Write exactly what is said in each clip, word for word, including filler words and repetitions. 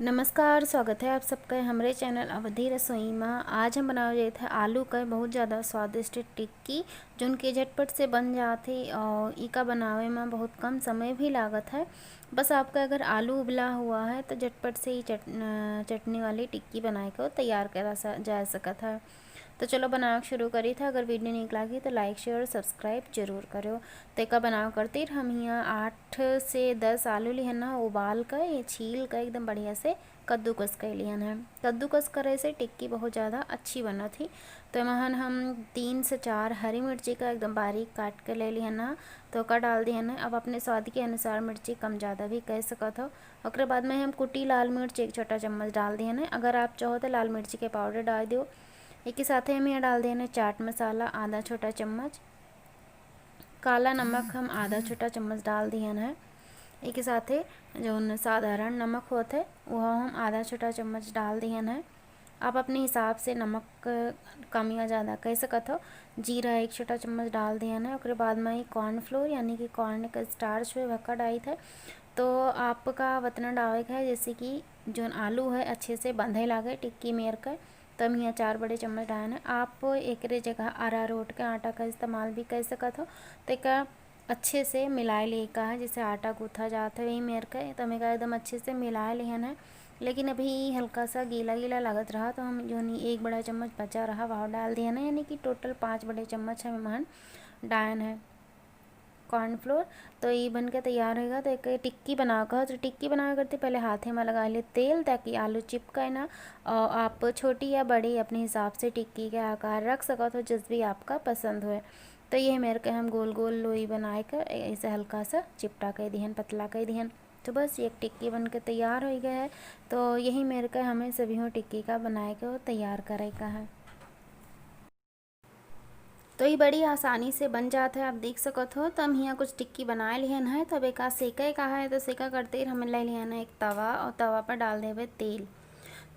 नमस्कार, स्वागत है आप सबका हमरे चैनल अवधी रसोई मा। आज हम बनावे जात है आलू का बहुत ज़्यादा स्वादिष्ट टिक्की, जोन के झटपट से बन जात है और इका बनावे मा बहुत कम समय भी लागत है। बस आपका अगर आलू उबला हुआ है तो झटपट से ही चट-, अ, चटनी वाली टिक्की बनाए के तैयार करा सा-, जा सकत है। तो चलो बनावे शुरू करी था। अगर वीडियो नीक लागी तो like, share और subscribe जरूर करो। तो एका बनावे करतिर हम हियाँ आठ से दस आलू लिहन है, उबाल के, ये छील के एकदम बढ़िया से कद्दूकस कर लिहन है। कद्दूकस करे से टिक्की बहुत ज़्यादा अच्छी बनत ही। तो एमहन हम तीन से चार हरी मिर्ची का एकदम बारीक काट के ले लिहन है, तो ओका डाल दिहन है। अब अपने स्वाद के अनुसार मिर्ची कम ज़्यादा भी कर सकत हो। ओकरे बाद में हम कुटी लाल मिर्च एक छोटा चम्मच डाल दिहन है। अगर आप चाहो तो लाल मिर्ची के पाउडर डाल दियो। एक ही साथे हम यहाँ डाल दिहन है चाट मसाला आधा छोटा चम्मच, काला नमक हम आधा छोटा चम्मच डाल दिहन है। एक ही साथे जौन साधारण नमक होत है, वह हम आधा छोटा चम्मच डाल दिहन है। आप अपने हिसाब से नमक कम या ज़्यादा कर सकत हो। जीरा एक छोटा चम्मच डाल दिहन है। ओकरे बाद में ये corn flour यानी कि कॉर्न का स्टार्च हुए, वहका डाइट है। तो आपका वतना डाले का है, जैसे कि जौन आलू है अच्छे से बंधे लागे टिक्की मेर के। तो हम यहाँ चार बड़े चम्मच डालन है। आप एकरे जगह अरारोट के आटा का इस्तेमाल भी कर सकत हो। तो एका अच्छे से मिलाए ले का है, जैसे आटा गूथा जात है वही मेर के। तो हम एका एकदम अच्छे से मिलाए लिहन है, लेकिन अभी हल्का सा गीला गीला लागत रहा, तो हम जौन एक बड़ा चम्मच बचा रहा वह डाल दिहन है, यानी कि टोटल पाँच बड़े चम्मच हम एमहन डालन है corn flour। तो ये बन के तैयार होएगा। तो एक टिक्की बनावे का हो, तो टिक्की बनावे करते पहले हाथे में लगा ले तेल, ताकि आलू चिपके ना। और आप छोटी या बड़ी अपने हिसाब से टिक्की के आकार रख सकत हो, जिस भी आपका पसंद होए। तो ये मेर के हम गोल गोल लोई बनाए के ऐसे हल्का सा चिपटा के दिहन, पतला के दिहन। तो बस ये एक टिक्की बन के तैयार हो गया है। तो यही मेर के हमें सभी टिक्की का बनाए के वो तैयार करे का है। तो ये बड़ी आसानी से बन जात है, आप देख सकत हो। तो हम हियाँ कुछ टिक्की बनाए लिहन है। तो अब एका सेके का है, तो सेका करते ही हमें ले लिहन है एक तवा और तवा पर डाल देवे तेल।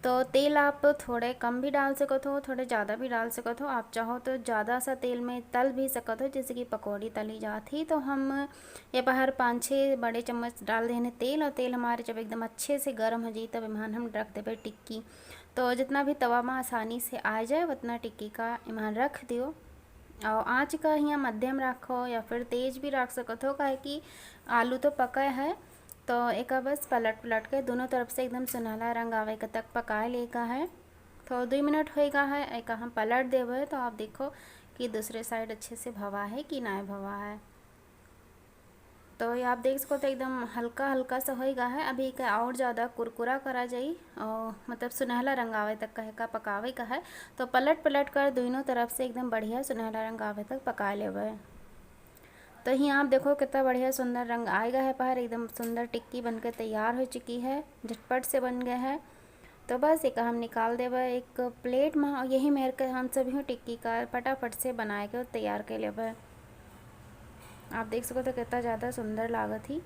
तो तेल आप थोड़े कम भी डाल सकत हो, थोड़े ज़्यादा भी डाल सकत हो। आप चाहो तो ज़्यादा सा तेल में तल भी सकत हो, जैसे कि पकौड़ी तली जात ही। तो हम ये बाहर पाँच छः बड़े चम्मच डाल देने तेल, और तेल हमारे जब एकदम अच्छे से गर्म हो जाई, तब एमहन हम रख देबे टिक्की। तो जितना भी तवा में आसानी से आ जाए, उतना टिक्की का एमहन रख दियो। और आँच का हियाँ मध्यम रखो या फिर तेज भी रख सकत हो, काहे कि आलू तो पका है। तो एका बस पलट पलट के दोनों तरफ से एकदम सुनहला रंग आवे के तक पकाए ले का है। तो दुई मिनट होएगा है, एका हम पलट देवे। तो आप देखो कि दूसरे साइड अच्छे से भवा है कि ना भवा है। तो ये आप देख सको तो एकदम हल्का हल्का सा होएगा है। अभी एका और ज़्यादा कुरकुरा करा जाई और मतलब सुनहला रंग आवे तक कहे का पकावे का है। तो पलट पलट कर दोनों तरफ से एकदम बढ़िया सुनहला रंग आवे तक पका लेवे। तो हियाँ आप देखो कितना बढ़िया सुंदर रंग आएगा है बाहर, एकदम सुंदर टिक्की बनके तैयार हो चुकी है, झटपट से बन गया है। तो बस एका हम निकाल देबे एक प्लेट में, और यही मेर के हम सभी टिक्की का फटाफट से बनाए के तैयार कर लेबे। आप देख सको तो कितना ज़्यादा सुंदर लागत ही।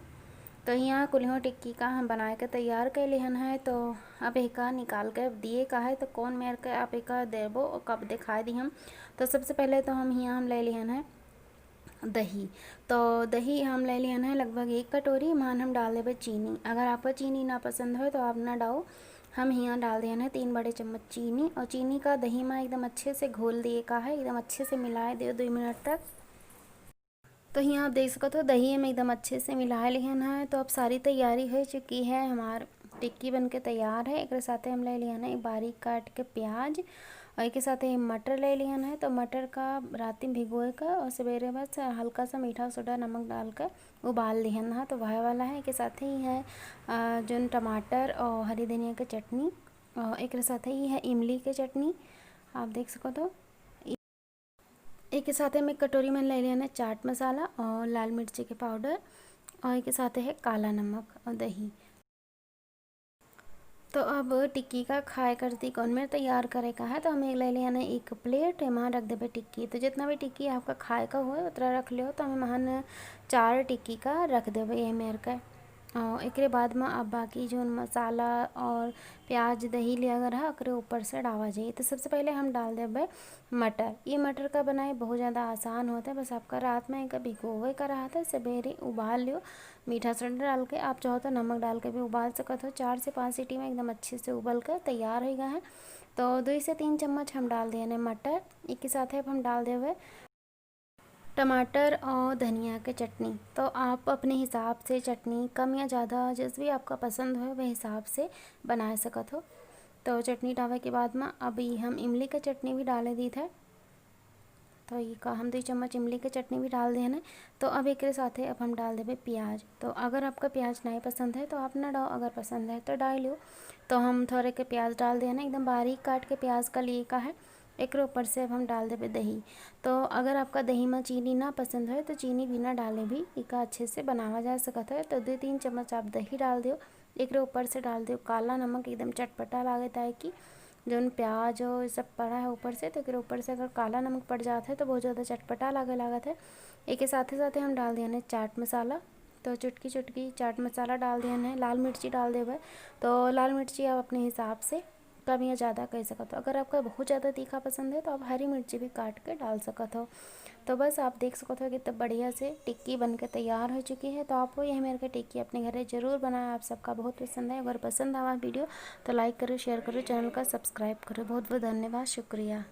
तो यहाँ कुल्हियों टिक्की का हम बनाए के तैयार कर लेहन है। तो अब एका निकाल के दिए का है, तो कौन मेर के आप एका देबो और कब दिखाई दी हम। तो सबसे पहले तो हम यहाँ हम ले लेहन है दही। तो दही हम ले लिहन है लगभग एक कटोरी, मान हम डाल देबे चीनी। अगर आपका चीनी ना पसंद हो तो आप ना डालो। हम हियाँ डाल देहन है तीन बड़े चम्मच चीनी, और चीनी का दही में एकदम अच्छे से घोल दिए का है, एकदम अच्छे से मिलाए दियो दो मिनट तक। तो हियाँ आप देख सकत हो दही हम एकदम अच्छे से मिला लिहन है। तो अब सारी तैयारी हो चुकी है, हमार टिक्की बन के तैयार है। एक साथे हम ले लिहन है बारीक काट के प्याज, और एक साथे मटर ले लिहन है। तो मटर का रात में भिगोए का और सवेरे बस हल्का सा मीठा सोडा नमक डाल के उबाल लिहन है। तो वह वाला है। एक साथे ही है अ, जोन टमाटर और हरी धनिया के चटनी, और एक साथे ही है इमली के चटनी। आप देख सको तो एक साथे में एक कटोरी में ले लेना चाट मसाला और लाल मिर्ची के पाउडर, और एक साथे है काला नमक और दही। तो अब टिक्की का खाए करती कौन मेर तैयार करे का है, तो हमें ले लेना एक प्लेट, एमा रख देबे टिक्की। तो जितना भी टिक्की आपका खाए का होए उतना रख लियो। तो हमें महान चार टिक्की का रख देबे ये मेर का। और एकरे बाद में अब बाकी जौन मसाला और प्याज, दही लिया गया रहा, ओकरे ऊपर से डाला जाई। तो सबसे पहले हम डाल देबे मटर। ये मटर का बनाई बहुत ज़्यादा आसान होता है, बस आपका रात में एक भिगोवे का रहा था, सवेरे उबाल लियो मीठा सोडा डाल के। आप चाहो तो नमक डाल के भी उबाल सकत हो। चार से पाँच सीटी में एकदम अच्छे से उबल के तैयार हो गया है। तो दो से तीन चम्मच हम डाल देने मटर। एक के साथ अब हम डाल देवे टमाटर और धनिया के चटनी। तो आप अपने हिसाब से चटनी कम या ज़्यादा, जैसे भी आपका पसंद हो, वह हिसाब से बना सकत हो। तो चटनी डाले के बाद में अभी हम इमली के चटनी भी डाले दीत है। तो ये का हम दो चम्मच इमली के चटनी भी डाल देने। तो अब एकरे साथे अब हम डाल देबे प्याज। तो अगर आपका प्याज नहीं पसंद है तो आप ना डालो, अगर पसंद है तो डाल लो। तो हम थोड़े के प्याज डाल देने, एकदम बारीक काट के प्याज का लिए का है। एकरे ऊपर से अब हम डाल देबे दही। तो अगर आपका दही में चीनी ना पसंद है तो चीनी बिना डाले भी इका अच्छे से बनावा जा सकत है। तो दो तीन चम्मच आप दही डाल दियो, एकरे ऊपर से डाल दियो काला नमक, एकदम चटपटा लागत है कि जौन प्याज और ये सब पड़ा है ऊपर से, तो एकरे ऊपर से अगर काला नमक पड़ जात है तो बहुत ज़्यादा चटपटा लागे लागत है। एके साथे साथे हम डाल दिया है चाट मसाला, तो चुटकी चुटकी चाट मसाला डाल दिया है, लाल मिर्ची डाल देबे। तो लाल मिर्ची आप अपने हिसाब से कम या ज़्यादा कर सकत हो। अगर आपका बहुत ज़्यादा तीखा पसंद है तो आप हरी मिर्ची भी काट के डाल सकत हो। तो बस आप देख सकत हो कितना बढ़िया से टिक्की बन के तैयार हो चुकी है। तो आप यही मेरे के टिक्की अपने घरे जरूर बनाएं, आप सबका बहुत पसंद है। अगर पसंद आवा वीडियो तो लाइक करो, शेयर करो, चैनल का सब्सक्राइब करो। बहुत बहुत धन्यवाद, शुक्रिया।